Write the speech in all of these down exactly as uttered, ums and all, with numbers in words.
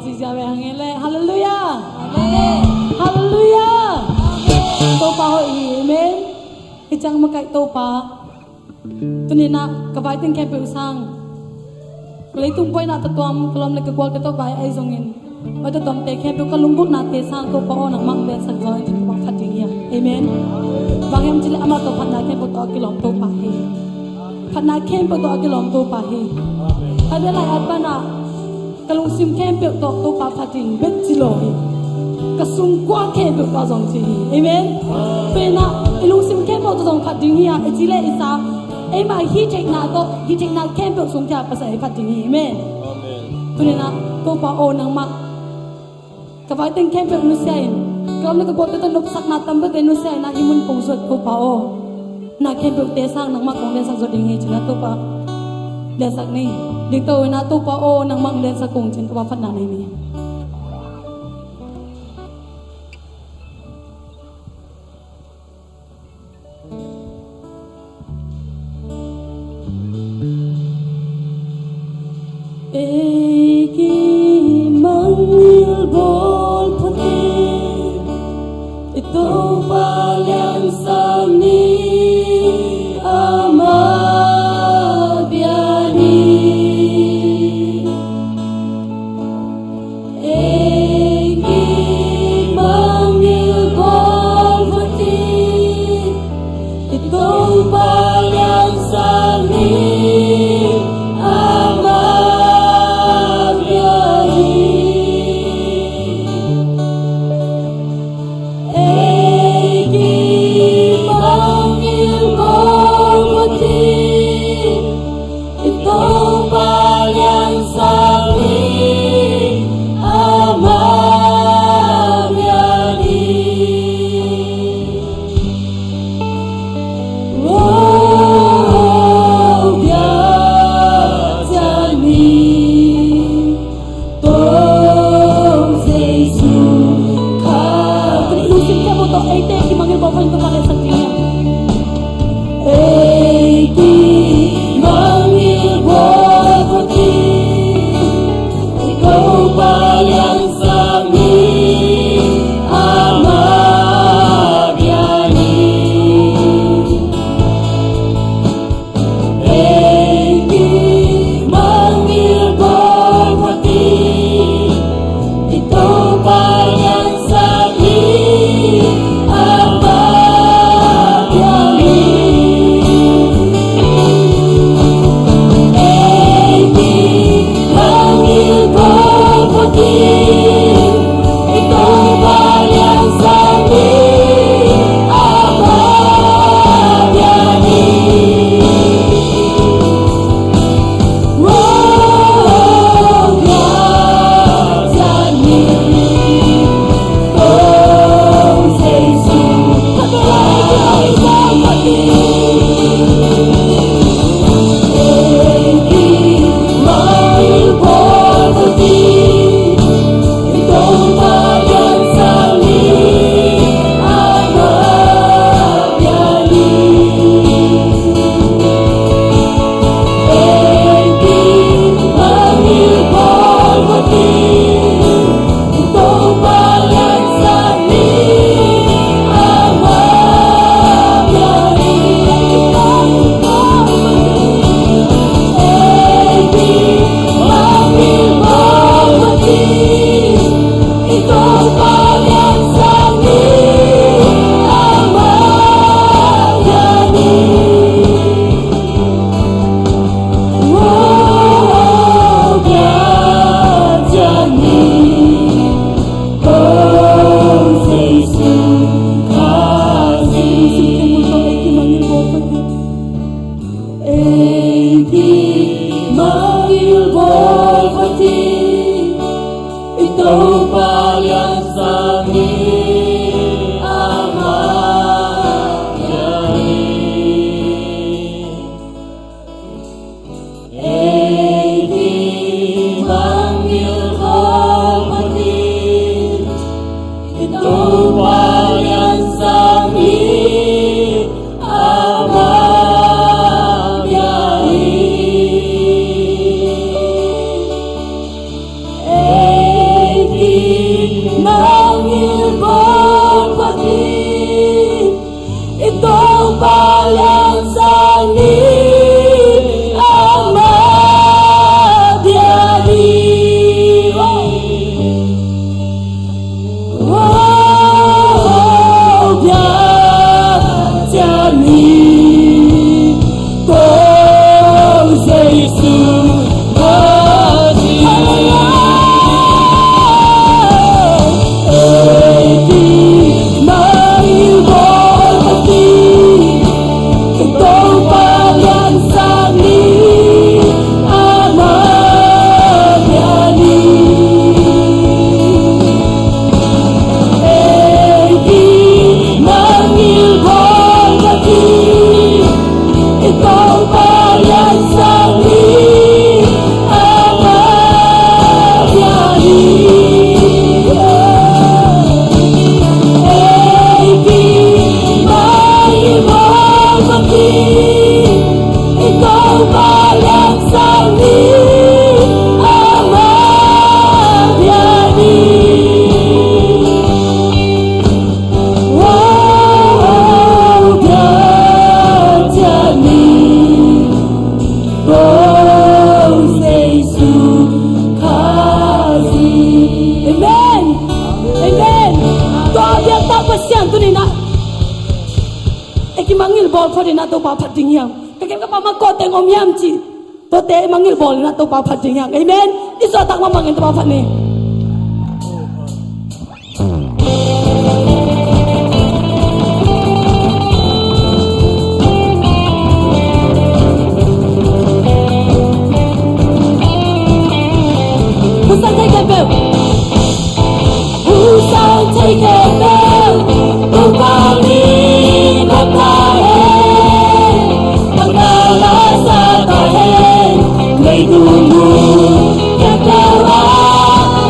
Zizia ve hang e le. Halleluiah. Halleluiah. Topa hoih hi. Amen. Hi ciang makaih Topa. Tuni-in ah ka vaiteng khempeuh sang, ka leitung buaina tatuam, ka lawm le ka gualte tawh vai ahi zongin, vai tatuamte khempeuh, ka lunggulhnate sang Topa aw, nangmah hong densak zaw in, cin Topa phat ding hi hang. Amen. Bang hiam cih leh amah tawh phatna khempeuh tawh a kilawm Topa hi. Phatna khempeuh tawh a kilawm Topa hi. A bia lai-at pan ah ka lungsim khempeuh tawh Topa phat ding bek ci lo hi. Ka sungkua khempeuh tawh zong ci hi. Amen. Tua in ah i lungsim khempeuh tawh zong phat ding hi a, i ci le i sa, eimah hih theihna tawh, hih theihna khempeuh sung khia Pasian i phat ding hi. Amen. Tuni-in ah Topa aw, nangmah ka vaiteng khempeuh nusia in, ka lawm le ka gualte tawh nopsakna tampiate nusia in ah hih mun kong zuat Topa aw, na khempeuhte sang nangmah kong densak zaw ding hi, cin ah Topa densak ni. Dingto in ah Topa aw, nangmah kong densak kong, cin Topa phatna nei ni. Ei kimangngilh bawl phot ni, i Topa liansak ni, ama bia ni. Sian tuni-in ah, ei kimangngilh bawl phot in ah Topa phat ding hiam? Ka kem ka pam ah kawteng om hiam cih, tuate ei mangngilh bawl in ah Topa phat ding hiam? Amen. I suahtak mahmah in Topa phat ni. Hun sang thei khempeuh. Hun sang thei khempeuh, Topa min thang ta hen. Thangna la sa ta hen. Leitung mun khempeuh ah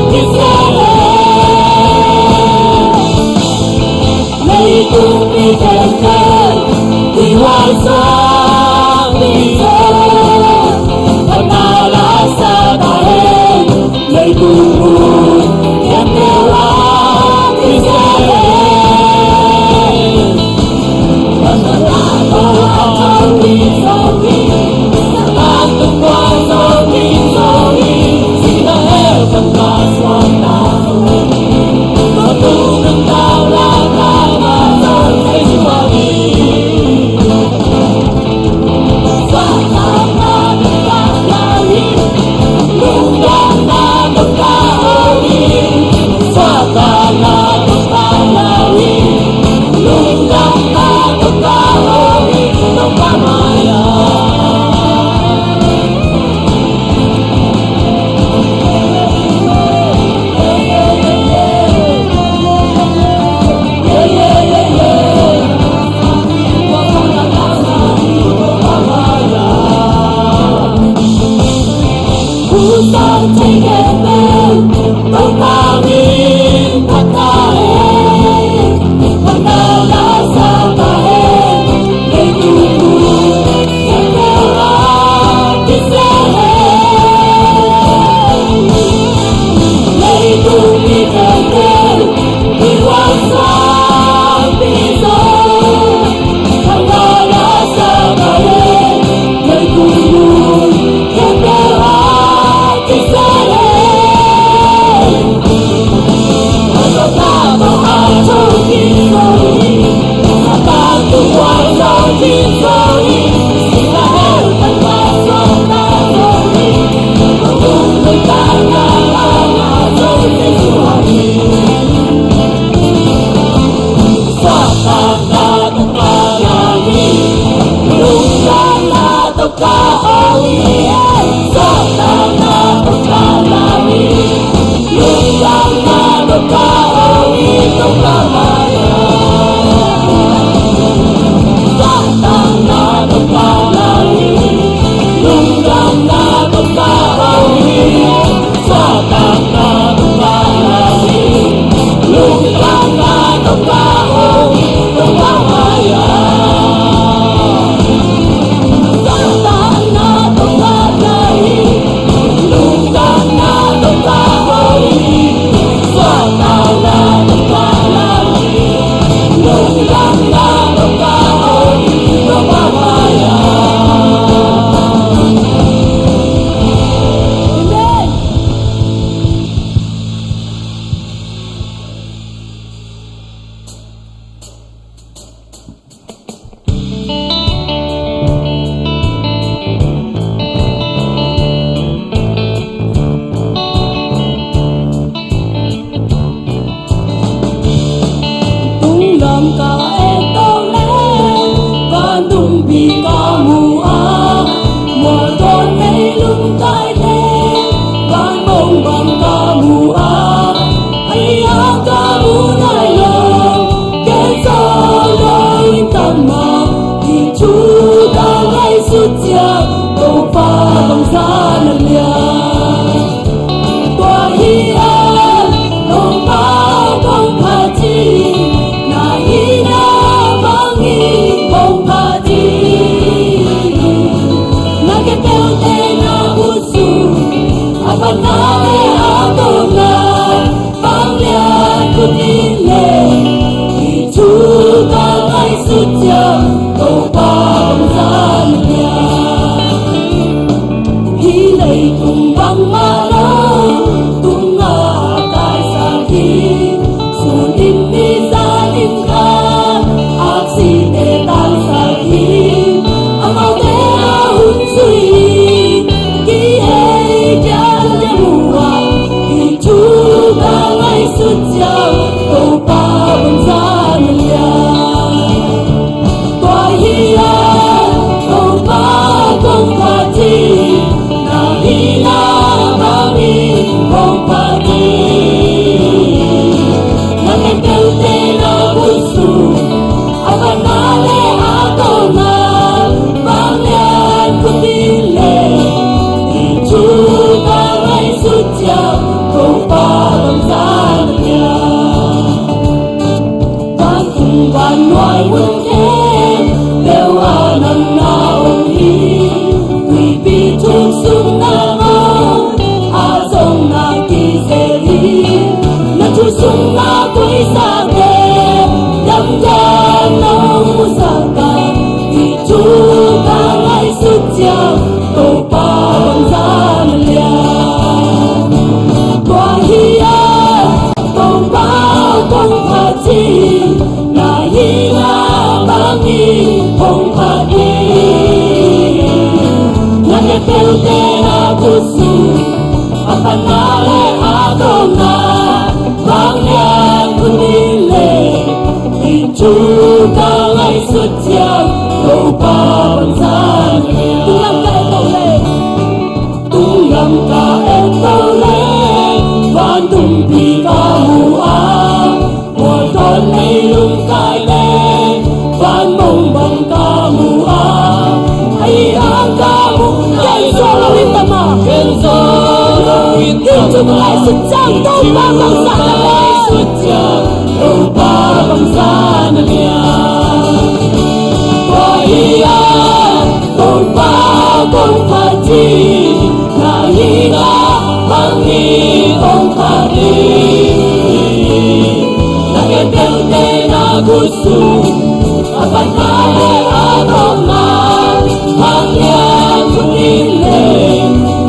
Vannuai mun khempeuh ah nang na om hi. Tuipi thuk sung na ngawng, a zong na kizel hi. Na thu sung na koihsakte, dam diak nong musak a, hih thu ka ngaihsut ciang Topa bangzah na lian. Tua hi a, Topa kong phat hi, na hihna bangin kong phat hi. Na khempeuhte na khut sung, a phatna le a tawpna, vanglian khut in le, hih thu ka ngaihsut ciang Topa bangzah na lian. Tunglam ka et to le, tunglam ka et to le, vantung pi ka mu a, mual tawn meilung kai le, van mong bang ka mu a, a hih hang ka mu, ken zo lo hi ta maw, ken zo lo hi ta maw. Hih thu ka ngaihsut ciang Topa bangzah na lian. Topa bangzah na lian. Tua hi a, Topa kong phat hi, na hihna bangin kong phat hi. Na khempeuhte na khut sung, a phatna le a tawpna, vanglian khut in le,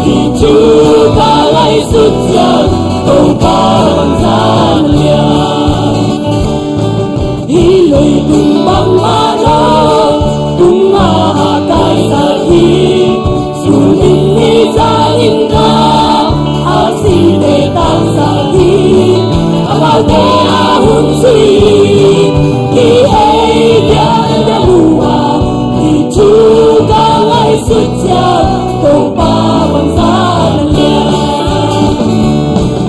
hih thu ka ngaihsut ciang Topa bangzah na lian. Hih leitung bangmah lo, tungah a kaisak hi. Sun in ni, zan in gam, a sihte tangsak hi. A paute a hun sui hi. Hih ei biakna mu a, hih thu ka ngaihsut ciang Topa bangzah na lian.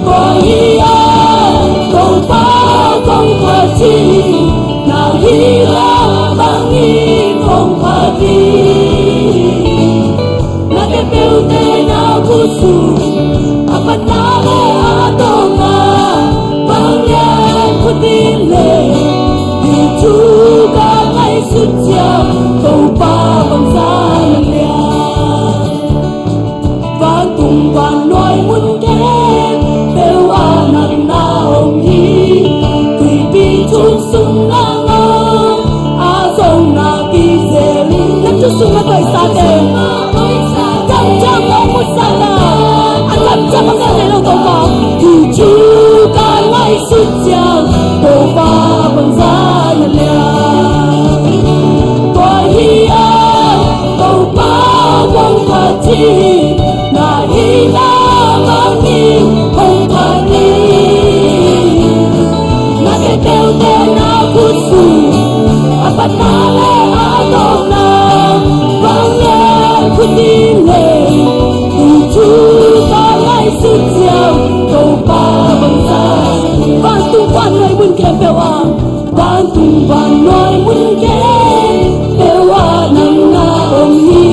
Tua hi a, Topa kong phat hi, na hihna bangin kong phat hi. Na khempeuhte na khut sung, a phatna le a tawpna, vanglian khut in le, hih thu ka ngaihsut ciang Topa bangzah na lian. Vantung vannuai mun khempeuh ah nang na om hi. Tuipi thuk sung na ngawng, a zong na kizel hi. Na thu sung na koihsate, a tamciam nong musak a, a tamciam a zel nei lo Topa. Hih thu ka ngaihsut ciang Topa bangzah na lian. Tua hi a, Topa kong phat hi, na hihna bangin kong phat hi. Na khempeuhte na khut sung, a phatna le a tawpna, vanglian khut in le, hih thu ka ngaihsut ciang Topa bangzah. Vantung vannuai mun khempeuh ah, vantung vannuai mun khempeuh ah nang na om hi.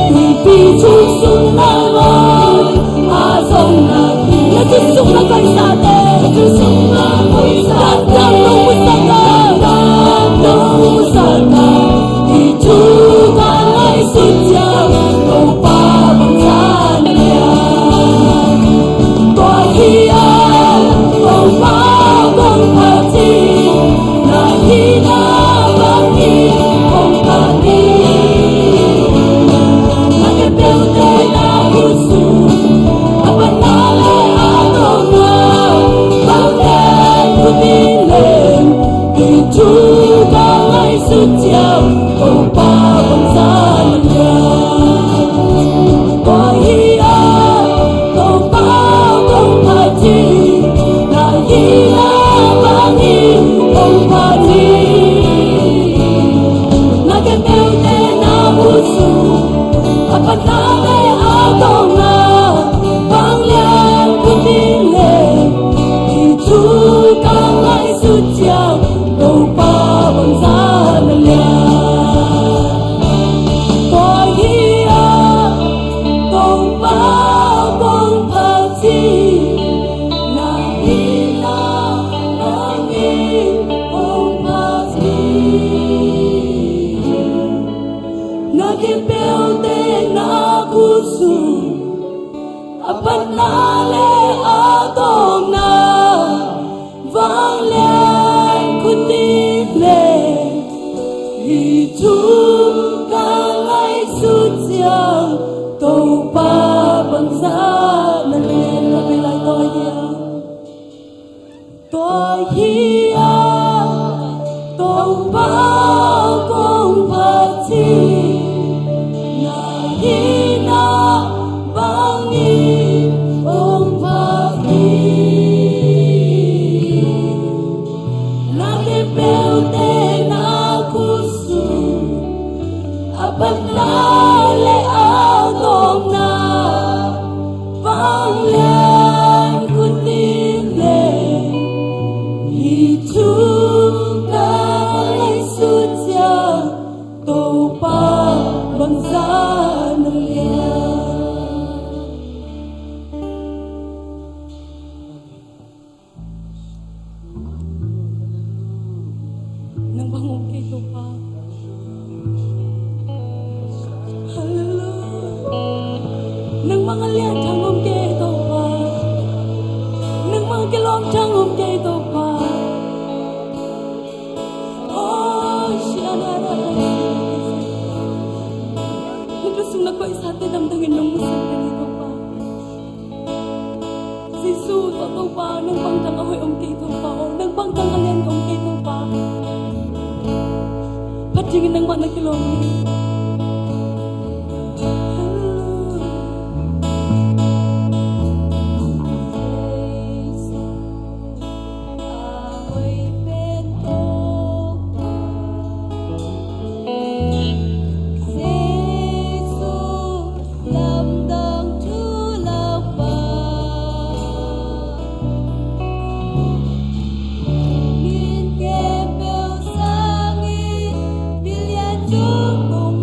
Tuipi thuk sung na ngawng, a zong na, na thu sung na koihsate, na thu sung na koihsate, a tamciam nong musak a, a tamciam nong musak a, hih thu ka ngaihsut ciang Topa bangzah na lian. Tua hi a, Topa kong phat hi, na hihna bangin kong phat hi. Na khempeuhte na khut sung, a phatna le a tawpna, vanglian khut in le, hih thu ka ngaihsut ciang Topa bangzah na lian. Tua hi a, Topa kong phat hi, na hihna bangin kong phat hi. Na khempeuhte na khut sung, a phatna le a tawpna, vanglian khut in le, hih thu ka ngaihsut ciang Topa bangzah na lian. Khempeuh tengna khutsung, a patna le a tawpna, vanglian khut ding le, hih thum ka ngaihsut ciang, Topa bangzah na lian. Ka bei lai tawi hiam? Tawi hiam, Topa kong phat hi, na hihna bangin kong phat hi. Na khempeuh tengna khutsung, a patna le a tawpna, vanglian khut ding le, hih thum ka ngaihsut ciang, Topa bangzah na lian. Nang bang om kei Topa. Hallelujah. Nang bang a lian thang om kei Topa. Nang bang a kilawm thang om kei Topa. Oh, shia na na. Nang tu sung na koih sa te dam dang in nong musit kei Topa. Jesu, Topa, nang bang tang a hoih om kei Topa, nang bang tang a lian om kei Topa. Phat dingin nangmah na kilawm hi. Hallelujah. Lamdang thu lakpa, min khempeuh sangin, pilian chung kong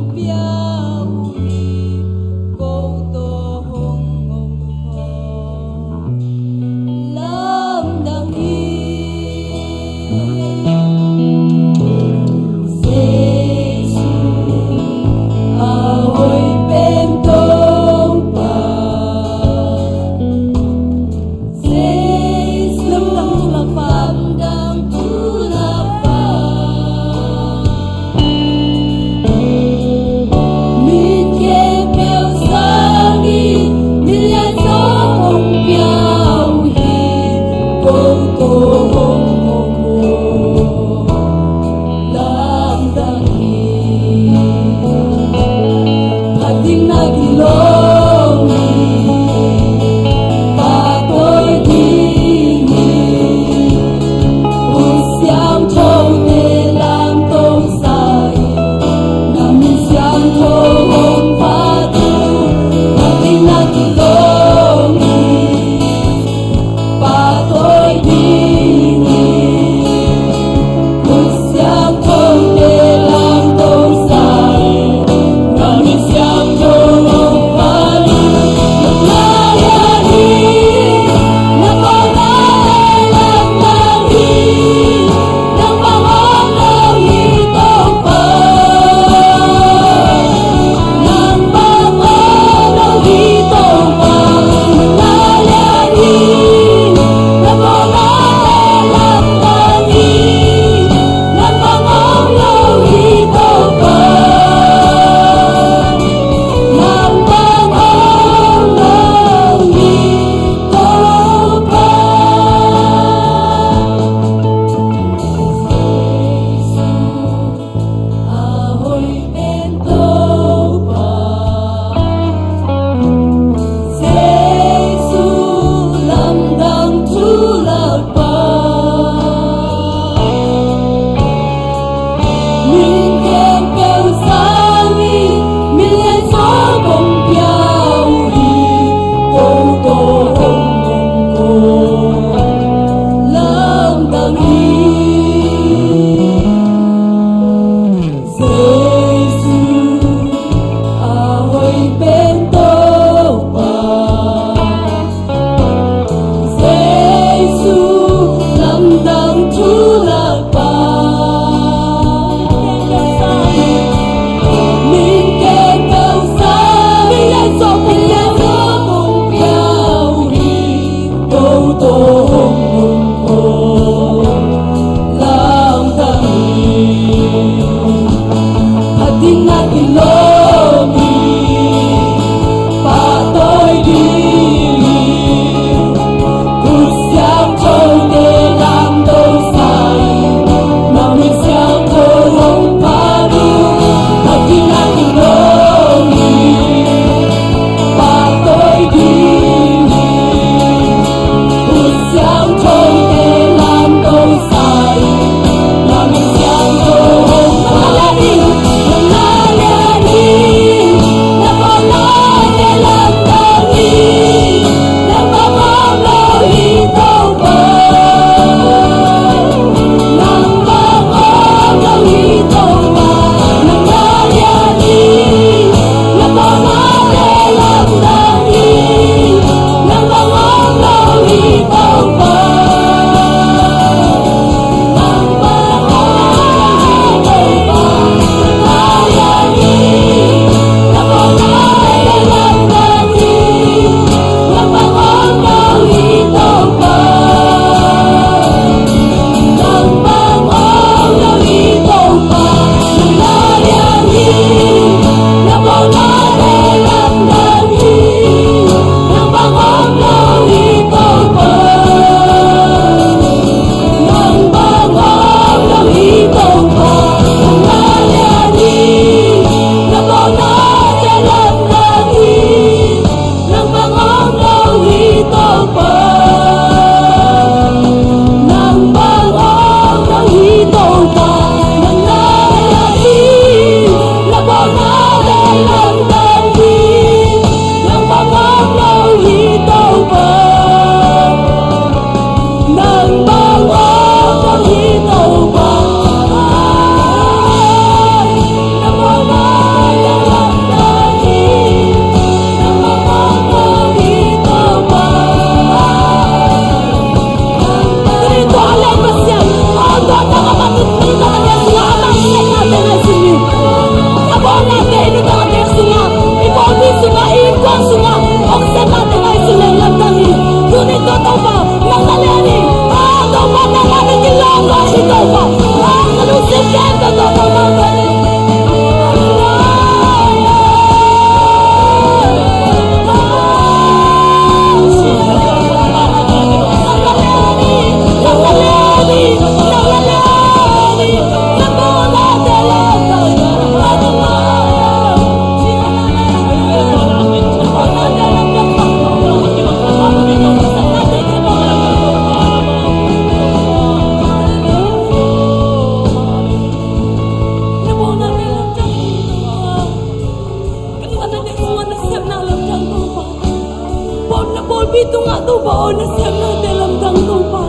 Nasepnate lamdang Topa.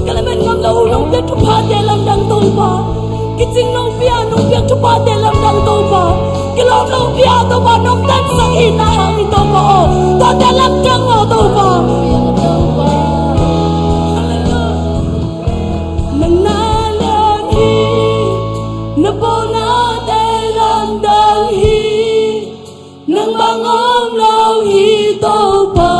Ka lamen ngam lo uh nong piak thuphate lamdang Topa. Kicing nong pia, nong piak thuphate lamdang Topa. Kilawm lo uh pia Topa, nong tansak hihna hang hi Topa aw. Tuate lamdang aw Topa. Nang na lian hi, na pawnate lamdang hi. Nang bang om lo hi Topa.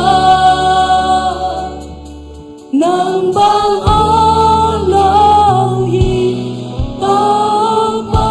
Nang bang om lo hi Topa.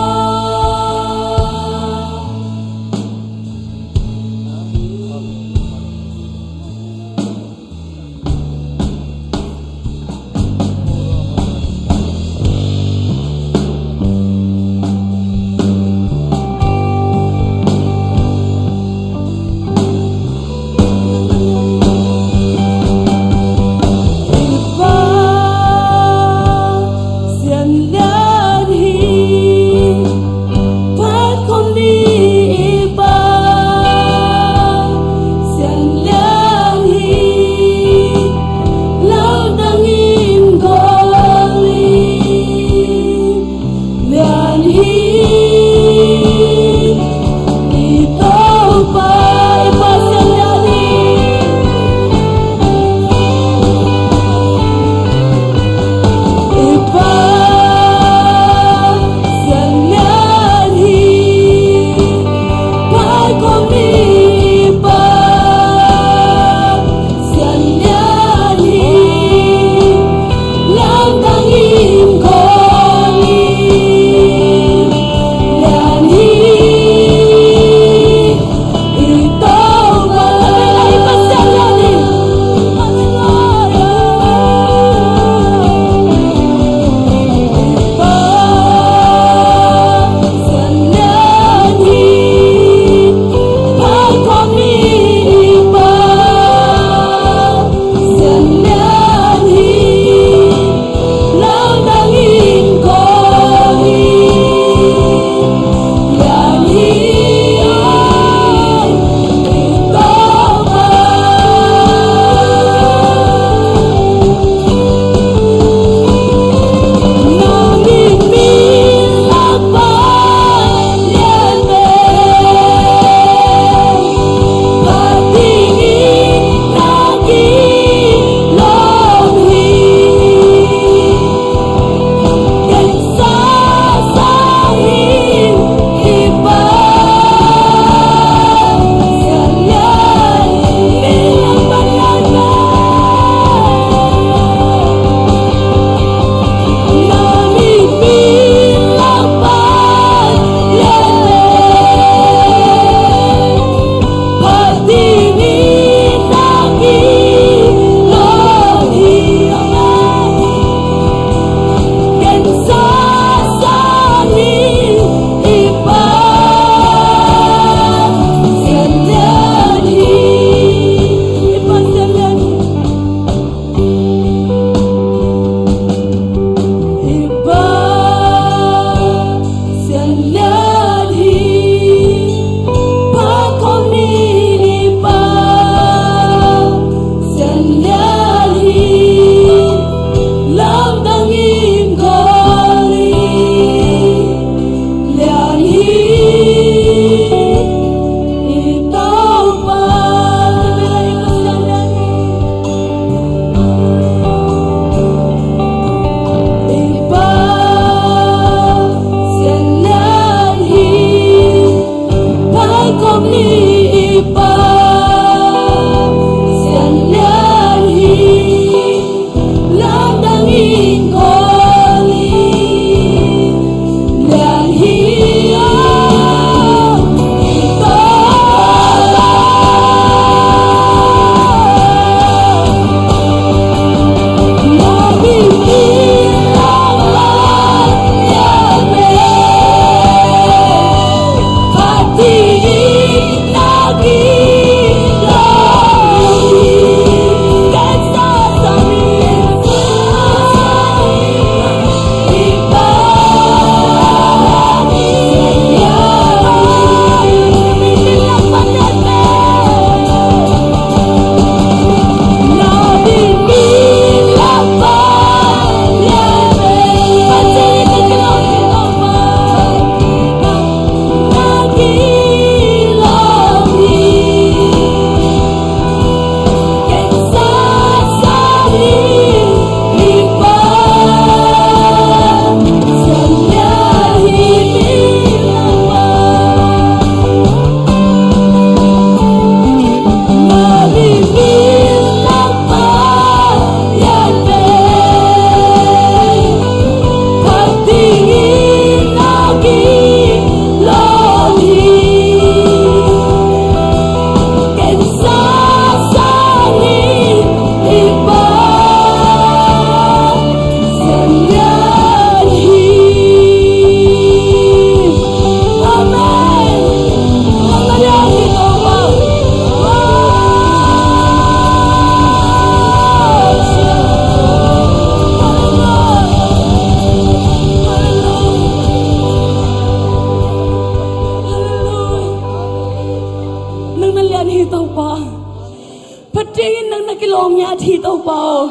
Topa aw.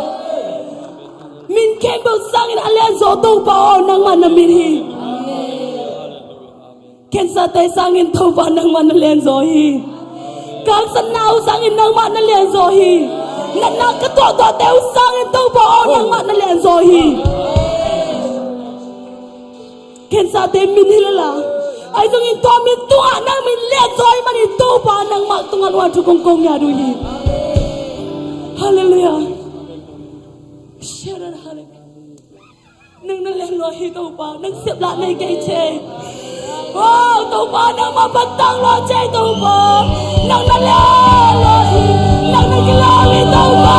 Min khempeuh sangin a lianzaw Topa aw, nangmah na min hi. Cancer-te sangin Topa nangmah na lianzaw hi. Kangsatna uh sangin nangmah na lianzaw hi. Natna ka tuahtuahte uh sangin Topa aw, nangmah na lianzaw hi. Cancer-te min hi lala, ahi zongin tua min tungah nang min lianzaw ahih manin Topa nangmah tungah tua thu kong ko ngiat uh hi. Halleluiah. Nang na lian lua hi Topa, nang sep lah nei kei thei. Oh Topa, nangmah pan tang lua thei Topa. Nang na lian lua hi, nang na kilawm hi Topa.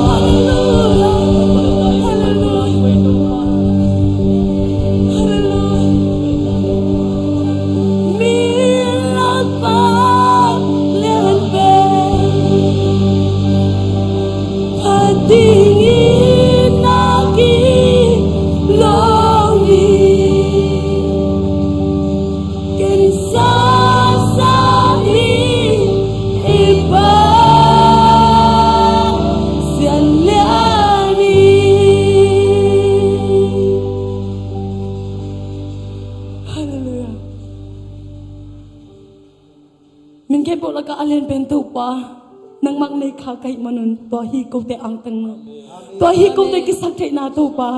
Halleluiah. Halleluiah. Halleluiah. Min lakpak lian pen phat dingin na kilawm hi. Ken sangin i Pasian lian hi. Halleluiah. Min khempeuh lakah a lian pen Topa, nangmah nei kha ka hih manun tua hi kote angtangna, tua hi kote kisaktheihna Topa.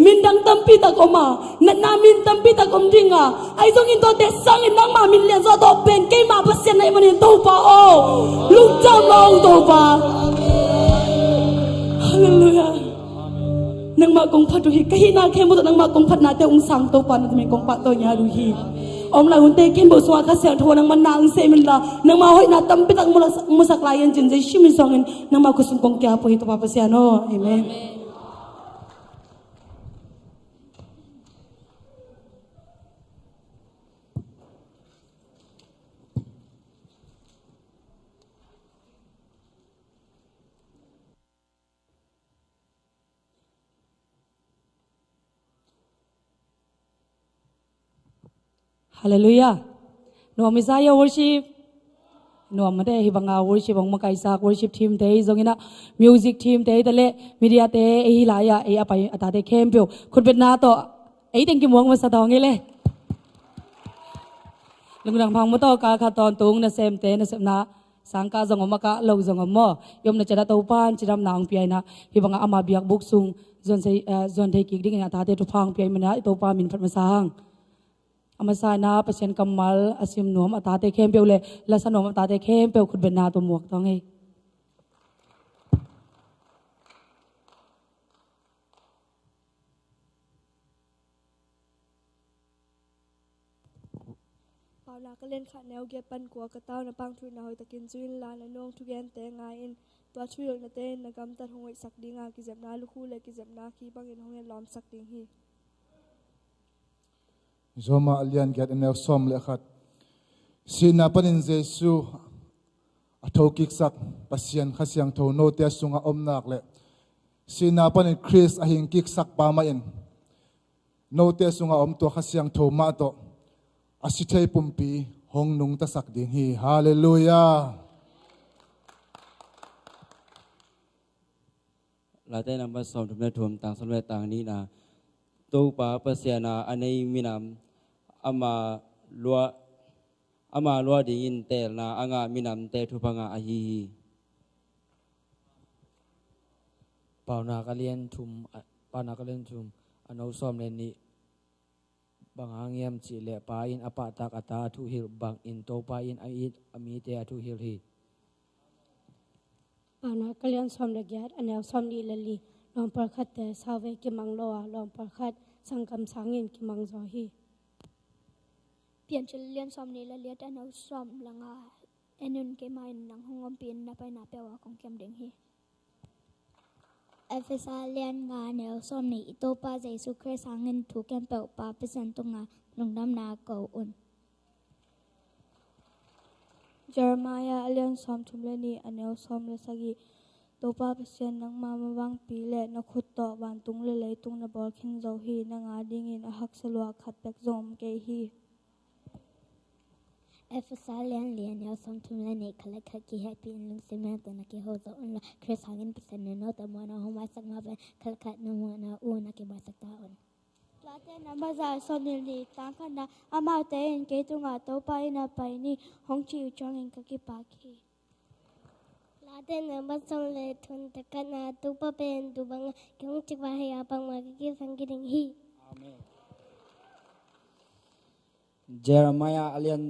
Min dang tampi tak om a, natna min tampi tak om ding a, ahi zongin tuate sangin nangmah min lianzaw tawh pen keima Pasian na hih manin Topa aw, lungdam lo Topa. Halleluiah. Nangmah kong phat uh hi, ka hihna khempeuh tawh nangmah kong phatnate hong sang Topa na tawh min kong pahtawi ngiat uh hi. A om lai hunte khempeuh sungah Kha Siangtho nangmah na hong sem inla, nangmah hoihna tampi tak musak, musak lai in cin Jesu min suangin nangmah khut sung kong kiap uh hi Topa Pasian aw. Amen. Halleluiah. Nuam hi sa hia worship? Nuam mate, hih banga worship hong makaihsak worship team-te hi zongin ah, music team-te hi ta leh media-te hi lai-ah, ei a pai a tate khempeuh khutbetna tawh ei teng kimuang masa tawng ei le. Lungdam hang maw, tawh kal khat tawntung nasemte, nasepna sangkah zong om a, kah lo zong om maw? I omna ciat ah Topa'n cidamna hong pia in ah, hih bangah ama biakbuk sung zuan thei, eh, zuan thei kik dingin a tate thupha hong pia ahih manin ah Topa min phat masa hang. A masa in ah Pasian kammal a sim nuam a tate khempeuh le lasa nuam a tate khempeuh khutbetna tawh muak tawng ei. Paunak a lian khat, neu giat pan kua. Ka tau na pangthuihna hoih takin zui inla, na nung thugente ngai in. Tua thuhilhnate in na gamtat hong hoihsak ding a, kizepna lukhu le kizepna khi bangin hong etlawmsak ding hi. Roma a lian giat, a neu sawm le khat. Sihna panin Jesu a thokiksak Pasian Kha Siangtho note sungah om nak le, sihna panin Khrist a hingkiksak pa mah in note sungah om tua Kha Siangtho mah tawh a si thei pumpi hong nungtasak ding hi. Halleluiah. Late number sawmthum le thum, tang sawm le tang nihna. Topa Pasian a, a nei minam ama lua, ama lua dingin teelna a ngah minamte thupha ngah ahi hi. Paunak a lian thum, a, Paunak a lian thum, a neu sawm le nih. Bang hang hiam cih leh Pa in a pahtak a Ta a thuhilh bangin Topa in a it a mite a thuhilh hi. Paunak a lian sawm le giat, a neu sawm nih le li. Lawm pawlkhatte sauvei kimang lo a, lawm pawlkhat sanggam sangin kimang zaw hi. Piancil a lian sawm nih le li, a neu sawm le nga. En un, keimah in nang hong ompih in, na paina peuh ah kong kiam ding hi. Efesa a lian nga, a neu sawm nih. I Topa Jesu Khrist hangin thu khempeuh Pa Pasian tungah lungdamna ko un. Jeremiah a lian sawmthum le nih, a neu sawm le sagih. Topa Pasian, nangma mavangpi le na khut tawh vantung le leitung na bawl khin zo hi. Nang a dingin a haksa lua khat bek zong om kei hi. Efesa lian li, a neu sawmthum le nih. Khat le khat kihehpih in, lungsim nangte na kiho zo un la, Khrist hangin Pasian in note muhna hong maisak mah bangin khat le khat na muhna uh na kimaisak ta un. Late nambat za le sawm le li, tang khatna. Amaute in kei tungah, Topa inn ah pai ni, hong cih uh ciangin ka kipak hi. Late nambat sawm le thum, tang khatna. Topa pen tua bangin kei hong cih pah hi a, bangmah ka kisang kei ding hi. Amen. Jeremiah a lian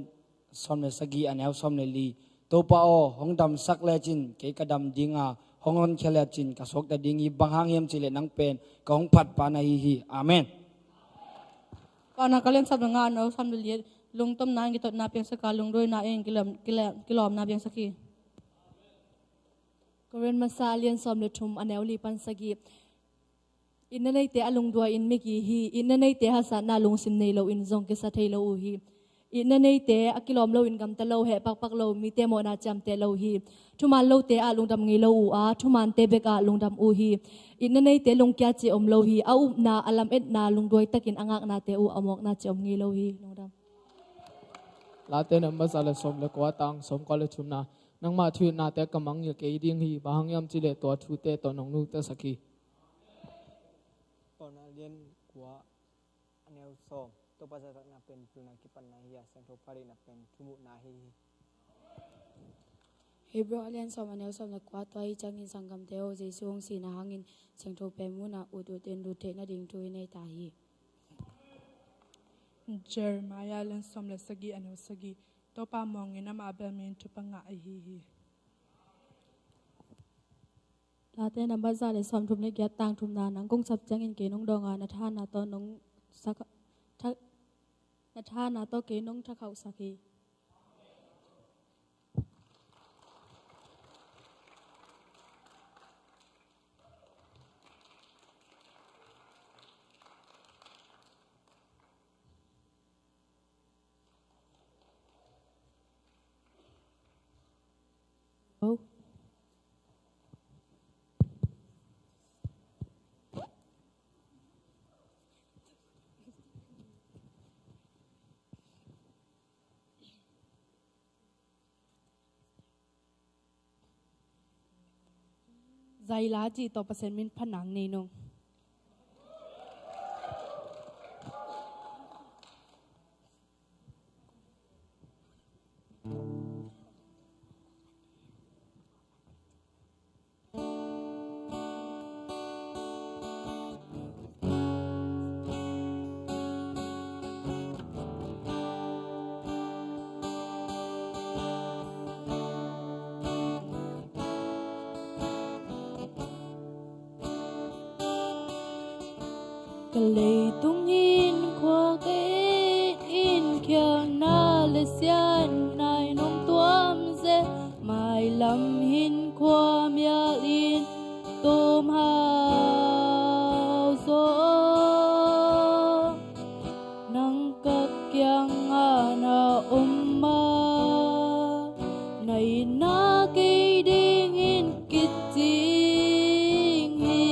sawm le sagih, a neu sawm le li. Topa aw, hong damsak lecin kei ka dam ding a, hong honkhia lecin ka suakta ding hi. Bang hang hiam cih leh nang pen ka hong phatpa na hi hi. Amen. Paunak a lian sawm le nga, a neu sawm le li. Lungtomna in kitotna piangsak a, lungduaina in kilawm, kilawm, kilawmna piangsak hi. Korin masa a lian sawm le thum, a neu li pan sagih. Itna neite a lungduai in migi hi. Itna neite haksatna lungsim nei loin zong kisa thei lo uh hi. Itna neite a kilawm loin gamta lo, heh pakpak lo, mite mawhna ciamteh lo hi. Thuman lote ah lungdam ngei lo uh a, thumante bek ah lungdam uh hi. Itna neite lungkia cih om lo hi. A upna, a lametna, lungduai takin a ngaknate uh a mawkna cih om ngei lo hi. Lungdam. Late nambat za le sawm le kua, tang sawmkua le thumna. Nangmah thuhilhnate ka mangngilh kei ding hi. Bang hang hiam cih leh tua thute tawh nong nungtasak hi. Paunak a lian kua, a neu sawm. Topa zahtakna pen pilna kipatna hi a, siangtho pha deihna pen thumuhna ahi hi. Hebrew a lian sawm, a neu sawm le kua. Tua ahih ciangin sanggamte aw, Jesu hong sihna hangin siangtho pen munah ut utin lut theih nading thu i nei ta hi. Jeremiah a lian sawm le sagih, a neu sagih. Topa muangin amah a belmin thupha ngah ahi hi. Late nambat za le sawmthum le giat, tang thumna. Nang kong sap ciangin kei nong dawng a, na thahatna tawh nong sa-, tha-, na thahatna tawh kei nong thakhauhsak hi. Zaila cih tawh Pasian min phatna nei nung. Ka leitung hinkhua ka et in, khialhna le siatna in hong tuam zel. Mailam hinkhua mial in tum hau zaw, nang ka kiangah na om ma, na itna kei dingin kicing hi.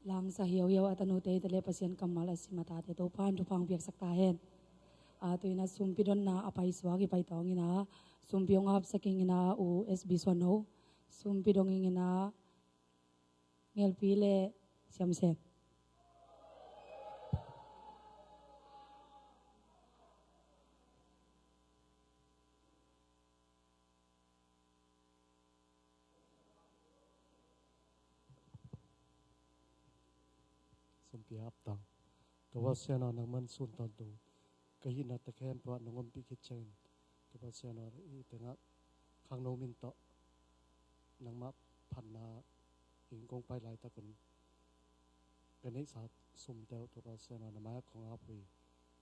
Langsa hiauhiau a tanute te le Pasian kammal a sim a tate Topa in thupha hong piaksak ta hen. A, tu-in a sumpi donna a paisuak i paitawng in a, sumpi hong hapsak ing in a, U S B Suan Ho. Sumpi dong ing in a, Ngelpi le Siamsen. Sumpi haptang. Topa Pasian aw, nangman sun tawntung ka hihna te khempeuh ah nong ompih khit ciangin, Topa Pasian aw, i tengah khangno min tawh nangmah phatna in kong pai laitakun ka neihsa sumte uh, Topa Pasian aw, na mai-ah kong ap uh hi.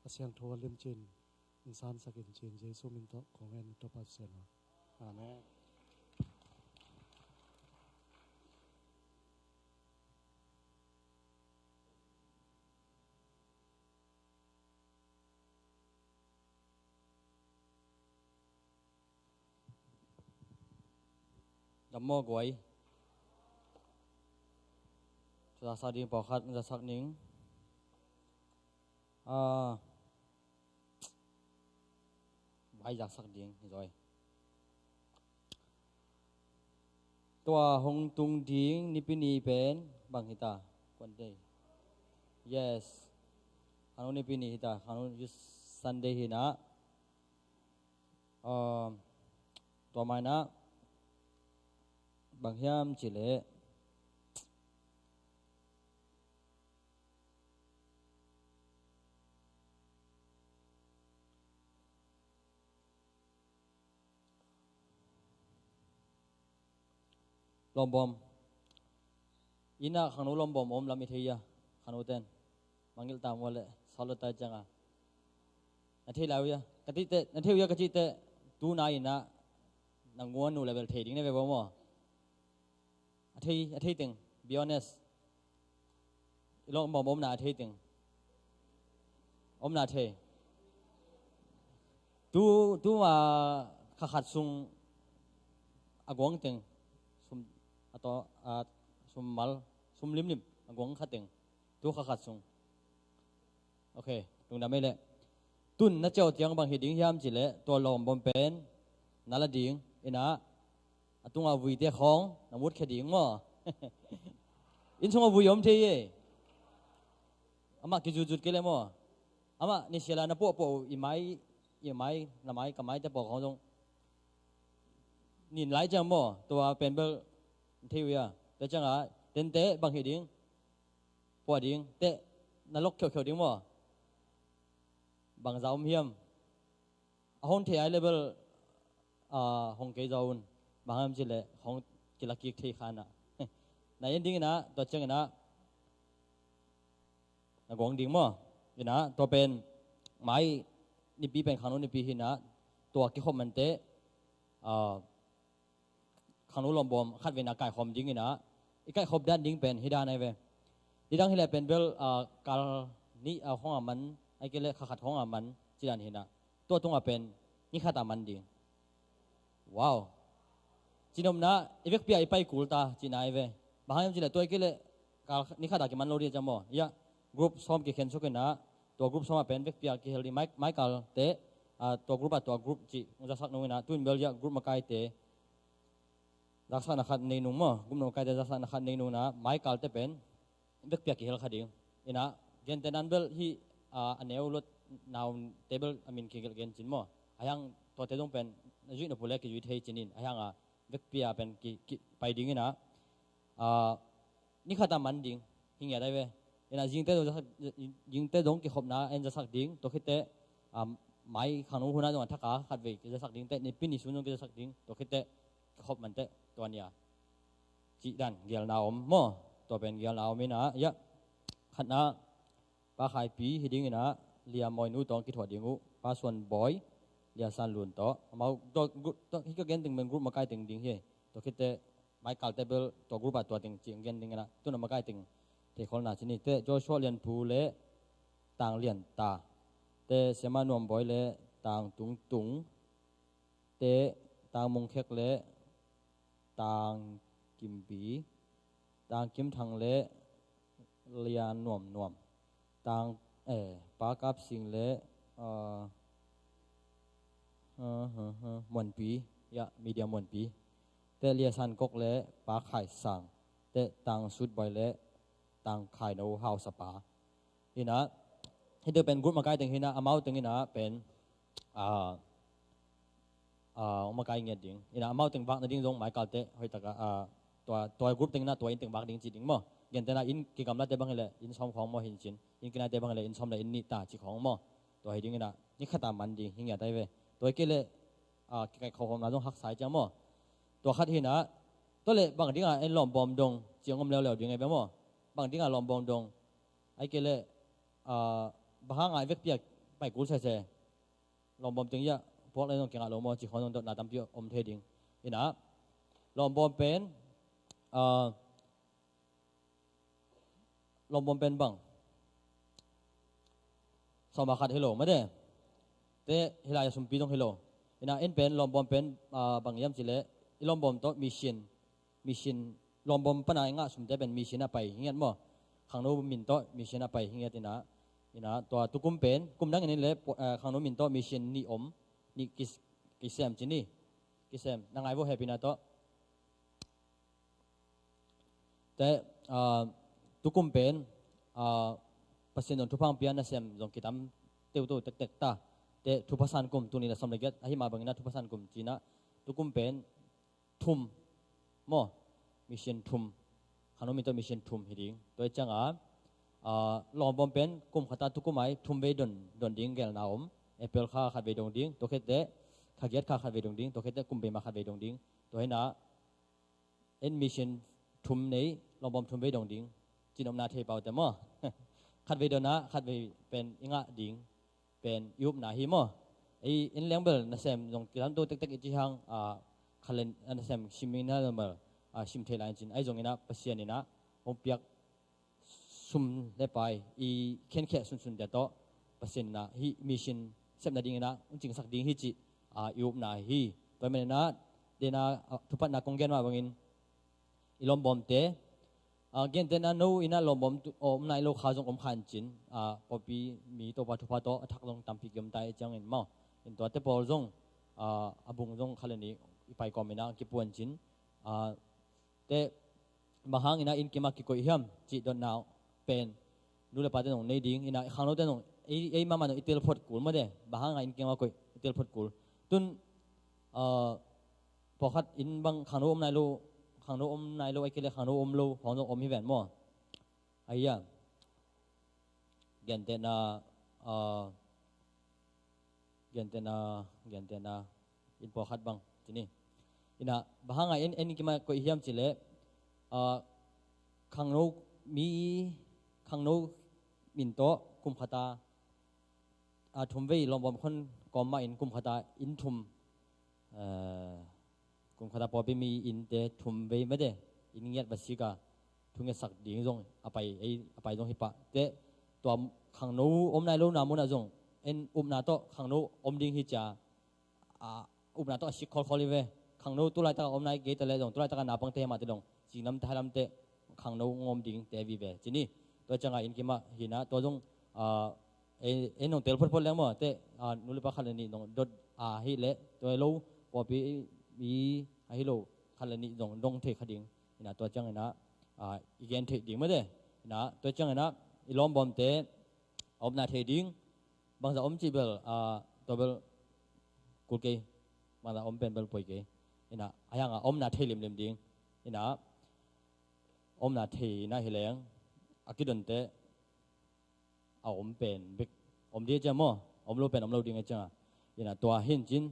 A siangtho a limci-in hong sansak in, ci-in Jesu min tawh kong ngen, Topa Pasian aw. Amen. Dam maw guai? Zaksak ding pawlkhat zaksak ning. Ah, vai zaksak ding hi zaw. Tua hong tung ding Nipi ni pen bang hi ta? Kuan dei. Yes. Khangno Nipi ni hi ta, khangno Youth Sunday hi na. Um, tua mai na bang hiam cih leh lawmbawm. Inn ah khangno lawmbawm om lam i thei hia? Khangno ten mangngilh ta maw leh sawt lo ta ciang a, na thei lai uh hia? Ka cih teh, na thei uh hia ka cih teh, tu na inn ah na nguan uh leh bel thei ding na hi ve maw. A thei, a thei teng, be honest. I lawmbawm omna a thei teng, omna thei. Tu, tu ma kha khat sung a guang teng, sum, a to, a sum mal, sum limlim a guang kha teng. Tu kha khat sung. Ok, lungdam ei leh. Tun na ciau ciang bang hi ding hiam cih leh tua lawmbawm pen na la ding in a, a tungah vuite khawng na mutkhia ding maw? Inn sungah vui om thei e. Amah kizutzut kei leh maw? Amah nisiala na puahpuah uh i mai, i mai, na mai, ka maite pawl khawng zong nin lai ciang maw? Tua pen bel thei uh hia? Tua ciangah tente bang hi ding? Puah ding teh na lok khiauhkhiau ding maw? Bangza om hiam? A hong thei ai leh bel, ah, hong kei zaw un. Bang hang hiam cih leh hong kila kik thei kha na. Na en ding in a, tua ciang in a na guang ding maw? In a, tua pen mai nipi pen khangno nipi hi in a, tua kikhop man teh, ah, khangno lawmbawm khatvei na kaikhawm ding in a, i kaikhop dan ding pen hi dan ai ve. Nidang hi leh pen bel, ah, kal nih, ah, khawng a man, ai kei leh kha khat khawng a man ci dan hi in a, tua tungah pen ni khat a man ding. Wow. Cihnopna, i vekpi a i pai kul ta cihna ai ve. Bang hang hiam cih leh tua ai kei leh kal ni khat a kiman lo ding a ciang maw? Ia, group sawm kikhen suk in a, tua group sawm a pen vekpi a kihel ding, mai, mai kal teh, ah, tua group a tua group cih hong zaksak nung in a, tu in bel ia group makaite zaksakna khat nei nung maw, group makaite zaksakna khat nei nung in a, mai kal teh pen vekpi a kihel kha ding. In a, gentehna in bel hih, ah, a neu lo na omte bel a min kigelh gen cin maw? Ahih hang tuate zong pen na zuih nop uh leh kizui thei cin in, ahih hang a vekpi a pen ki, ki pai ding in a, ah, ni khat a man ding hi ngiat ai ve. In a, zingte zong zasak, zingte zong kikhopna en zasak ding, tua khit teh, ah, mai khangno hun a zong a thak a khatvei kizasak ding teh, nipi ni sun zong kizasak ding, tua khit teh kikhop man teh tua ni a, cih dan gelna om maw? Tua pen gelna om in a, ia, khatna Pa Khaipi hi ding in a, Lia Mawinu tawh kithuah ding uh, Pa Suan Bawi, Lia San Lun tawh. Amau, tua, gu-, tua, hih ka gen teng pen group makai teng ding hi. Tua khit teh Michael te bel tua group ah tua teng ci gen ding ina, tun a makai teng thei khol na ci ni. Te Joshua Lian Phu le Tang Lian Ta, te Sema Nuam Bawi le Tang Tung Tung, te Tang Mung Khek le Tang Kim Pi, Tang Kim Thang le Lian Nuam Nuam, Tang, eh, Pa Kap Sing le, uh, uh, uh, uh, Muan Pi, ya, Media Muan Pi, te Lia San Kok le Pa Khai Sang, te Tang Sut Bawi le Tang Khai No Hau Sapa. Ina, hih deuh pen group makai teng hi ina, amau teng ina pen, ah, ah, hong makai ngiat ding. Ina, amau teng vak nading zong Michael te hoih taka, ah, tua, tua group teng ina tua inn teng vak ding ci ding maw. Gentehna inn kigamlate bang hileh inn sawm khawng maw hi cin, inn kinaite bang hileh inn sawm le inn nih ta ci khawng maw. Tua hi ding ina, ni khata man ding hi ngiat ai ve. Tua hi kei leh, ah, kikaih khawhawmna zong haksa hi ciang maw. Tua khat hi ina, tua leh bang dinga en lawmbawm dong ciang om leuleu ding ai ve maw. Bang dinga lawmbawm dong, ai kei leh, ah, bang hanga i vekpi a pai kul sese. Lawmbawm teng ia puak le zong kingah lo maw ci khawng zong dotna tampi om thei ding. Ina, lawmbawm pen, ah, lawmbawm pen bang, sawma khat hi lo mate. Te hilai a sumpi zong hi lo. Ina, en pen lawmbawm pen, ah, bang hiam ci leh i lawmbawm tawh mission, mission, lawmbawm pana i ngah sumte pen mission a pai hi ngiat maw. Khangno min tawh mission a pai hi ngiat ina. Ina, tua tukum pen, kum dang in le, eh, khangno min tawh mission nih om, nih kis-, kisem ci ni. Kisem, na ngai vo hepina tawh. Te, ah, tukum pen, ah, Pasian zong thupha hong pia nasem zong kitam teuto tektek ta. Te thupha san kum, tuni na sawm le giat, ahi mah bang ina thupha san kum ci ina, tukum pen, thum maw, mission thum, khangno min tawh mission thum hi ding. Tua hi cianga, ah, lawmbawm pen kum khata tukum ai thum vei don, don ding gelna om. April kha khat vei dong ding, tua khit teh kha giat kha khat vei dong ding, tua khit teh kum bei ma khat vei dong ding. Tua hi ina, en mission thum nei, lawmbawm thum vei dong ding ci-in omna thei paute maw. Khat vei dona, khat vei pen i ngah ding pen i upna hi maw. Ei, en leng bel nasem zong kilamto tektek i ci hang, ah, khalen, ah, nasem simming na bel, ah, sim thei lai cin, ahi zong ina Pasian ina hong piak sum le pai i khenkhia sunsun te tawh Pasian ina hih mission sep nading ina hong cingsak ding hi cih, ah, i upna hi. Tua hi manin ina, dena, ah, thupatna kong gen mah bangin i lawmbawmte, ah, gentehna no ina lawmbawm tu, om nai lo kha zong om kha in cin, ah, pawlpi mi Topa thupha tawh a thak zong tampi kiom ta i ciangin maw. In tuate pawl zong, ah, a bung zong kha le nih i pai kawm ina kipuan cin, ah, te bang hang ina inn kim a kikoih hiam cih dotna pen nu le pate zong nei ding ina, khangnote zong ei, ei mahmah zong i tel phot kul mate. Bang hang ina inn kim a koih i tel phot kul. Tun, ah, pawlkhat inn bang khangno om nai lo, khangno om nai lo, ai kei le khangno om lo khawng zong om hi ven maw. Ahi a, gentehna, ah, gentehna, gentehna, inn pawlkhat bang ci ni. Ina, bang hanga en, en kim a koih hiam ci leh, ah, khangno mi, khangno min tawh kum khata, ah, thum vei lawmbawm khon kawm mah in kum khata inn thum, ah, kum khata pawlpi mi innte thum vei mate, inn ngiat va sik a, thu ngiatsak ding zong a pai, ei, a pai zong hi pah. Te tua khangno om nai lo na munah zong en upna tawh khangno om ding hi cia, a, upna tawh a sik khawlkhawl hi ve. Khangno tu laitak a om nai kei ta leh zong tu laitak a naupangte hi mah te dong, cinglamte hailamte khangno ngawm dingte vive ci ni. Tua cianga inn kim a hi ina, tua zong, ah, ei, ei nong tel photphot leng maw, te, ah, nu le pa khat le nih nong dot a hi leh, tua hi lo, pawlpi mi ahi lo khat le nih zong dong thei kha ding. Ina tua ciang ina, ah, i gen theih ding mate. Ina tua ciang ina i lawmbawmte a omna thei ding, bangza om cih bel, ah, tua bel kul kei, bangza om pen bel poi kei. Ina, a hianga omna thei limlim ding. Ina, omna thei ina hi leng, a kidonte a om pen bek om ding a ciang maw, om lo pen om lo ding a cianga. Ina tua hi in cin,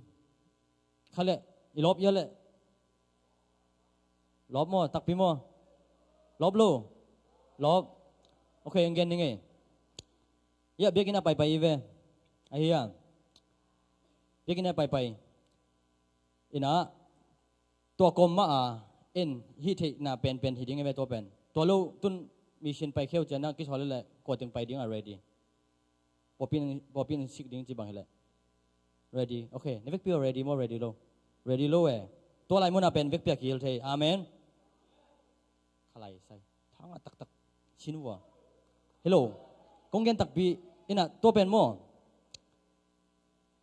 kha le, i lawp ia le. Lawp maw, takpi maw? Lawp lo? Lawp. Ok, ang gen ning ei. Ia, biakinn a paipai i ve. Ahi a, biakinn a paipai. Ina, tua kawm mah a, En hih theihna penpen hi ding e ve tua pen. Tua lo tun mission pai kheu ciang na kisawl le kua teng pai ding a ready. Pawlpi in, pawlpi in sik ding ci bang hileh. Ready. Okay. Na vekpi uh ready maw, ready lo? Ready lo e. Tua lai muna pen vekpi a kihil thei. Amen. Khalai sai. Thangah taktak. Sin vua. Hello. Kong gen takpi. Ina tua pen maw.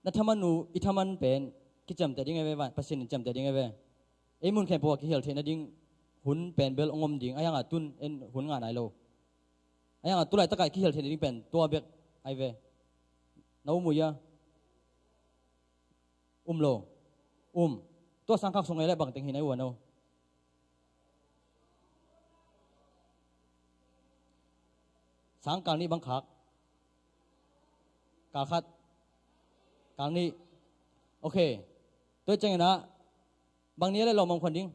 Na thaman uh, i thaman pen. Kiciamteh ding e ve, Pasian in ciamteh ding e ve. Ei mun khempeuh a kihel theihna ding hun pen bel ong om ding. Ahi hangah tun en hun ngah nai lo. Ahi hangah tulaitakah kihel theihna ding pen tua bek ai ve. Na um uh hia? Um lo. Um. Tua sangkhak sung ei le bangteng hi nai uh a no? Sang kal nih bang khak? Kal khat. Kal nih. Okay. Tua ciangin ah bang ni a le lawm om khuan ding?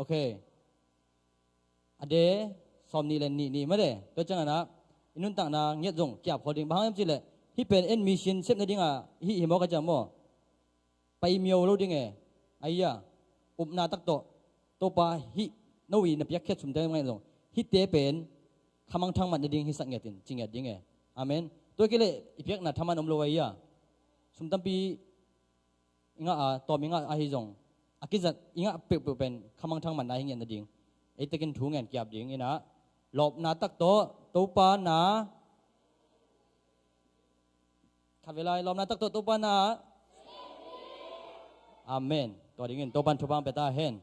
Okay. A de sawm nih le nih nih mah de. Tua ciangin ah i nuntakna ngiat zong kiap khol ding. Bang hang hiam cihleh hih pen en mission sep nading a hih hi maw ka ciam maw? Pai miau lo ding e. Ahi a, upna tak tawh Topa hih no i na piakkhiat sumte ngai zong hihte pen khamang thangmat nading hisak ngiat in ci ngiat ding e. Amen. Tua kei leh i piakna thaman om lo ahi a, sum tampi i ngah a, tawm i ngah ahi zong a kizat i ngah peuhpeuh pen khamang thangmatna hi ngiat nading. Ei tekin thu ngen kiap ding ina, lawpna tak tawh Topa na. Khavelai lawmna tak tawh Topa na. Amen. Tua dingin Topan thupha pia ta hen.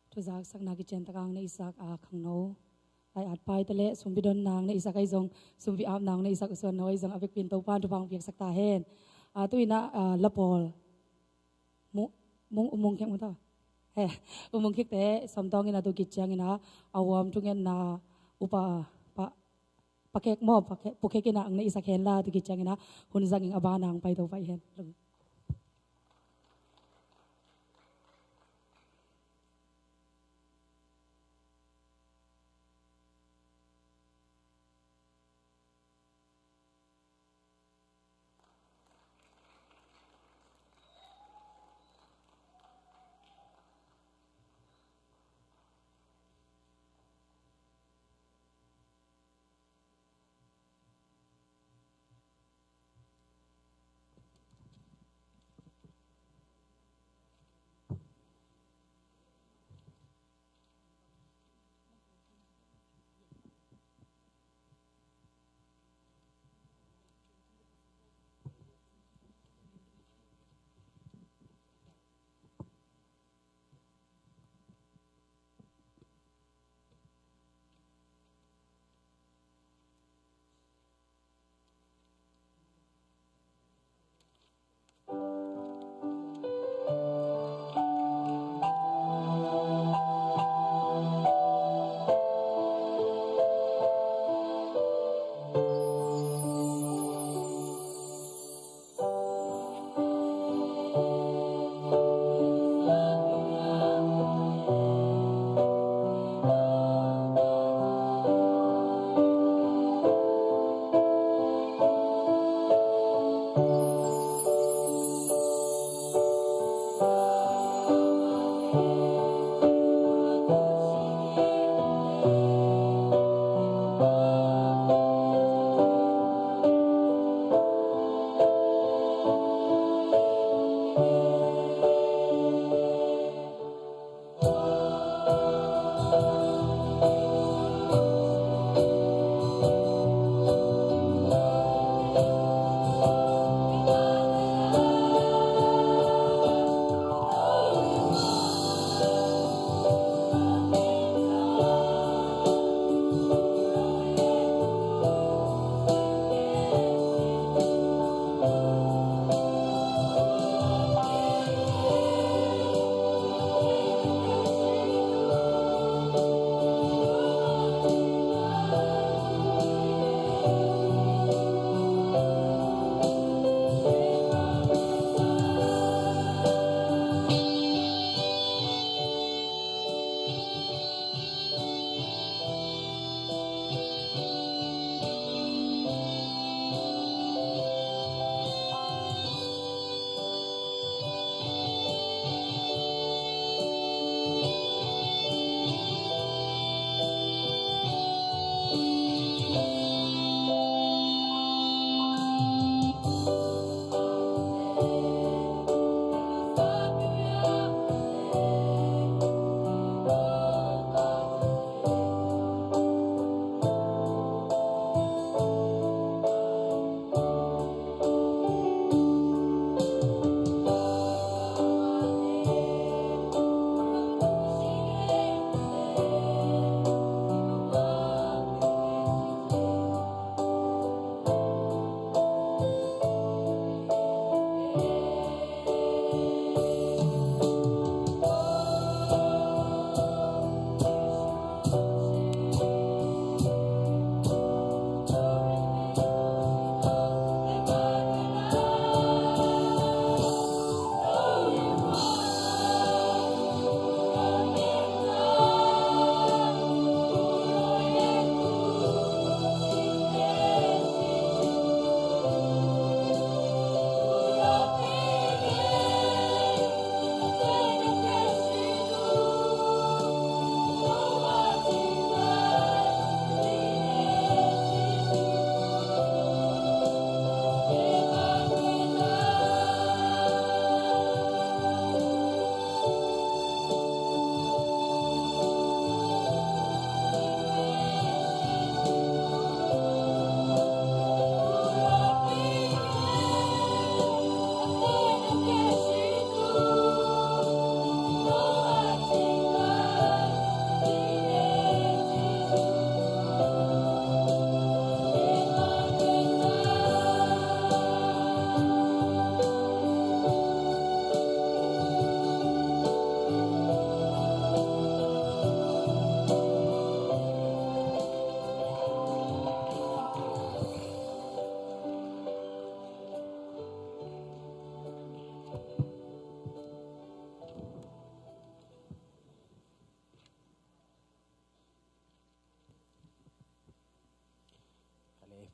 Thuzak sakna kician takang na isak a khangno, lai at paite le sumbi don nang na isak ahi zong, sumbi ap nang na isak usuan no ahi zong a vekpin Topan thupha piaksak ta hen. A tu ina, a, lapol mung mung khek mung ta he, mung khekte samtawng ina tu kiciang ina a huam thungetna upa pa pakek maw, pakek, pukek ina ang na isak hen la tu kiciang ina hun zanging a ba nang pai to pai hen.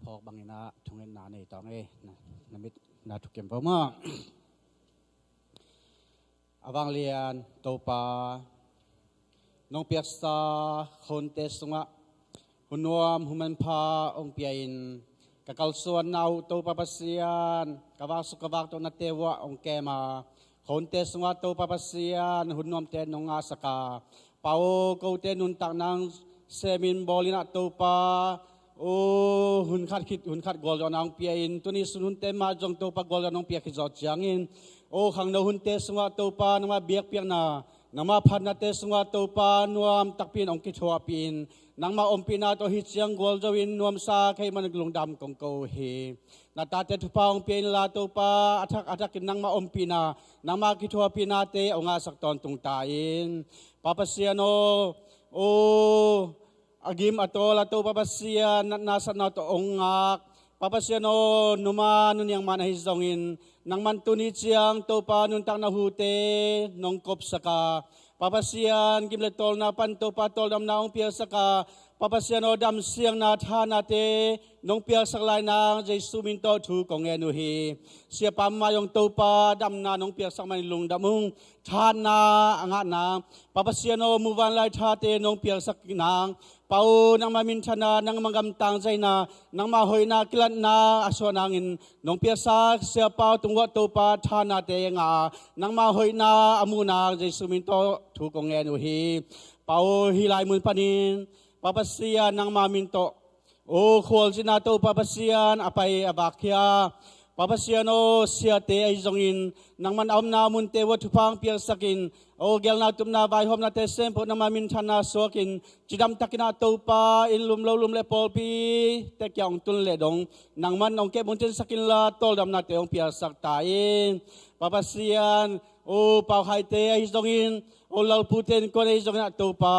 phawk bangin ah thungetna nei tawng ei. Na, na mit na thukim vo maw. A vanglian Topa, nong piaksa khawnte sungah hun nuam hun manpha hong pia-in, ka kalsuanna uh Topa Pasian, ka vaksuk ka vaktohnate uhah hong kem a, khawnte sungah Topa Pasian hun nuamte nong ngahsak a, Pa aw, kote nuntak nang semin bawlin ah Topa, aw, hun khat khit hun khat gualzawhna hong pia-in, tuni sun hunte mah zong Topa gualzawhna hong pia khit zawh ciangin, aw, khangno hunte sungah Topa nangmah biakpiakna, nangmah phatnate sungah Topa nuam takpi in hong kithuahpih in, nangmah ompihna tawh hih ciang gualzo in nuamsa kei man lungdam kong ko uh hi. Na tate thupha hong pia inla Topa, a thak a thakin nangmah ompihna, nangmah kithuahpihnate hong ngahsak tawntung ta in. Pa Pasian aw, aw, a gim a tawl a Topa Pasian, natna satna tawh hong ngak Pa Pasian aw, numa nuniang man ahi zongin, nangman tuni ciang Topa nuntakna hute nong kopsak a, Pa Pasian, gim le tawlna pan Topa tawldamna hong piaksak a, Pa Pasian aw, damsiangna thanate nong piaksak lai nang Jesu min tawh thu kong ngen uh hi. Siapa mai hong Topa damna nong piaksak man lungdam ung. Thanna a ngah nang, Pa Pasian aw, muvanlai thate nong piaksak nang, Pa aw, nangmah minthanna, nangmah gamtang zaina, nangmah hoihna kilatna a suah nangin nong piaksak siapa aw tung uah Topa thanate ngah a, nangmah hoihna a muh nang Jesu min tawh thu kong ngen uh hi. Pa aw, hih lai mun panin Pa Pasian nangmah min tawh aw, khualzinna Topa Pasian a pai a vakkhia Pa Pasian aw, siate ahi zongin nangman a omna munte uah thupha hong piaksakin, aw, geelna tupna vaihawmnate sempoh nangmah minthanna suakin, cidamtakin ah Topa inn lum lo lum le pawlpi te kiang hong tun leh dong nangman hong kep hong tinsak inla tawldamnate hong piaksak ta in. Pa Pasian aw, Pau Khaite ahi zongin, aw, Lalpute innkuan ahi zongin ah Topa,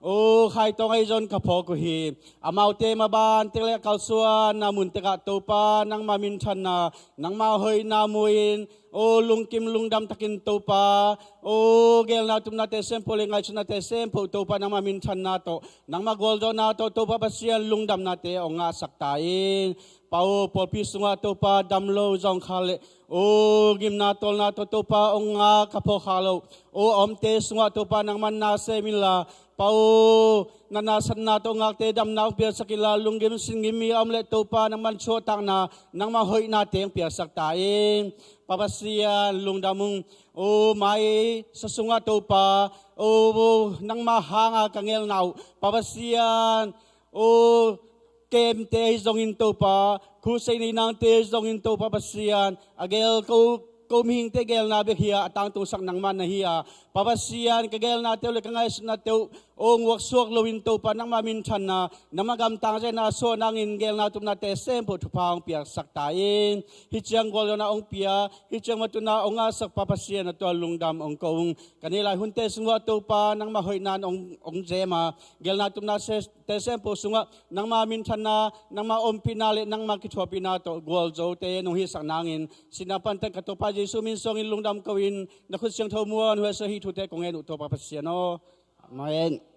aw, Khai Tawng ahi zongin ka phawk uh hi. Amaute maban tek le a kalsuanna mun tekah Topa nangmah minthanna, nangmah hoihna mu-in, aw, lungkim lungdam takin Topa, aw, geelna tupnate sempoh le ngaihsutnate sempoh Topa nangmah minthanna tawh, nangmah gualzawhna tawh Topa Pasian lungdamnate hong ngahsak ta in. Pa aw, pawlpi sungah Topa dam lo zawngkhal le, aw, gimna tawlna tawh Topa hong ngak ka phawk khak loh, aw, a omte sungah Topa nangman na sem inla, Pa aw, natna satna tawh ngakte damna hong piaksak inla, lunggim singgim mi a om le Topa nangman suahtakna, nangmah hoihnate hong piaksak ta in. Pa Pasian lungdam ung. Aw, maisa sungah Topa, aw, nangmah hanga ka ngelna uh Pa Pasian, aw, kemte ahi zongin Topa, khusei nei nangte ahi zongin Topa Pasian, a geel ko, ko mihingte geelna bek hi a, a tangtungsak nangmah na hi a, Pa Pasian, ka geelnate uh le ka ngaihsutnate uh, aw, nguaksuak loin Topa nangmah minthanna, nangmah gamtang zaina suah nangin geelna tupnate sempoh thupha hong piaksak ta in. Hih ciang gualzawhna hong pia, hih ciang matutna hong ngahsak Pa Pasian na tua lungdam hong ko ung. Ka neih lai hunte sungah Topa nangmah hoihna in hong, hong zem a, geelna tupna se, te sempoh sungah nangmah minthanna, nangmah ompihna le nangmah kithuahpihna tawh gualzote nong hisak nangin, sihna pantan ka Topa Jesu min suangin lungdam ko-in, na khut siangtho muan huaisa hih thute kong ngen uh Topa Pasian aw. Amen.